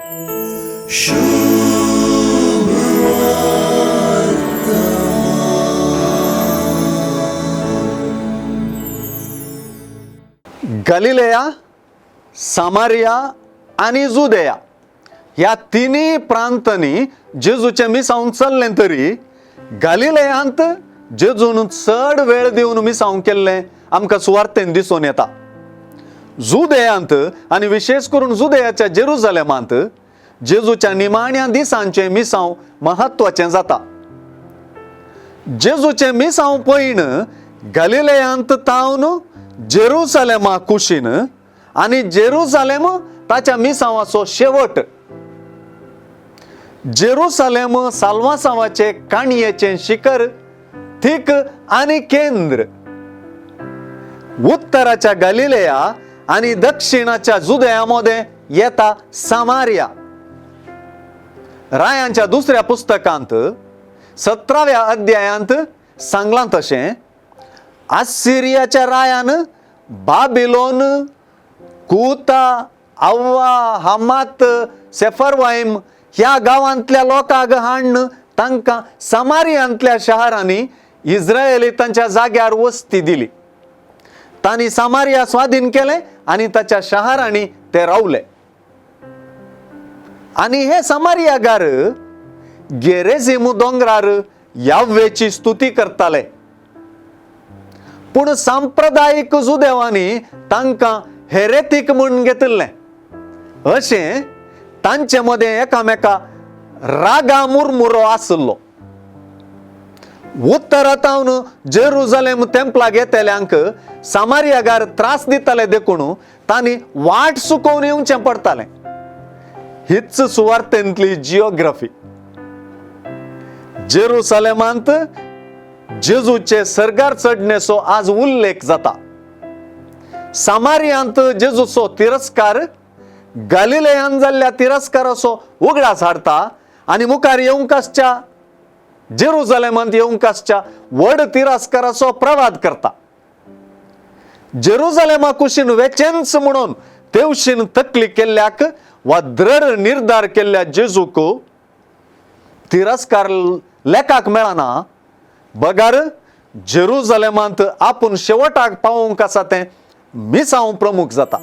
गलिलेया, सामारिया आनी जुदेया ह्या तिनूय प्रांतांनी जेजूचें मिसांव चल्लें तरी गालिलेयांत जेजून चड वेळ दिवन मिसांव केल्लें आमकां सुवार्तेन दिसून येता. जुदेयांत आनी विशेश करून जुदेयाच्या जेरुजलेमांत जेजूच्या निमाण्या दिसांचें मिसांव म्हत्वाचें जाता. जेजूचें मिसांव पयण गालिलेयांत तावन जेरुजलेमा कुशीन आनी जेरुजलेम ताच्या मिसांवाचो शेवट. जेरुसलेम साल्वासांवाचे काणयेचें शिखर, थीक आनी केंद्र. उत्तराच्या गालिलेया आनी दक्षिणाच्या जुदया मदें येता सामारिया. रायांच्या दुसऱ्या पुस्तकांत 17व्या अध्यायांत सांगलां तशें आसिरियाच्या रायान बाबिलोन, कुता, अव्वा, हमात, सेफरवाईम ह्या गांवांतल्या लोकांक हाडून तांकां समारियांतल्या शहरांनी इस्रायली तांच्या जाग्यार वस्ती दिली. तांणी सामारिया स्वाधीन केलें आनी ताच्या शहरांनी ते रावले. आनी हे समारियागार गेरेझिमू दोंगरार याव्वेची स्तुती करताले, पूण सांप्रदायीक जुदेवांनी तांकां हेरेतीक म्हूण घेतिल्लें. अशें तांचे मदें एकामेका रागा मुरमुरो आसलो. उत्तरातावन जेरुजलेम तेंपलाक येतल्यांक सामारियागार त्रास दिताले, देखून तांणी वाट चुकोवन येवचें पडटालें. हीच सुवार्तेंतली जिओग्राफी. जेरुसलेमांत जेजूचे सर्गार चडणेचो आज उल्लेख जाता. सामारियांत जेजूचो तिरस्कार गालिलेयान जाल्ल्या तिरस्काराचो उगडास हाडटा आनी मुखार येवंक आसच्या जेरुजलेमांत येवंक आसच्या व्हड तिरस्काराचो प्रवाद करता. जेरुजलेमा कुशीन वेचेंच म्हणून तेवशीन तकली केल्ल्याक वा दृढ निर्धार केल्ल्या जेजूक तिरस्कार लेखाक मेळना, बगर जेरुजलेमांत आपूण शेवटाक पावोवंक आसा तें मिसांव प्रमुख जाता.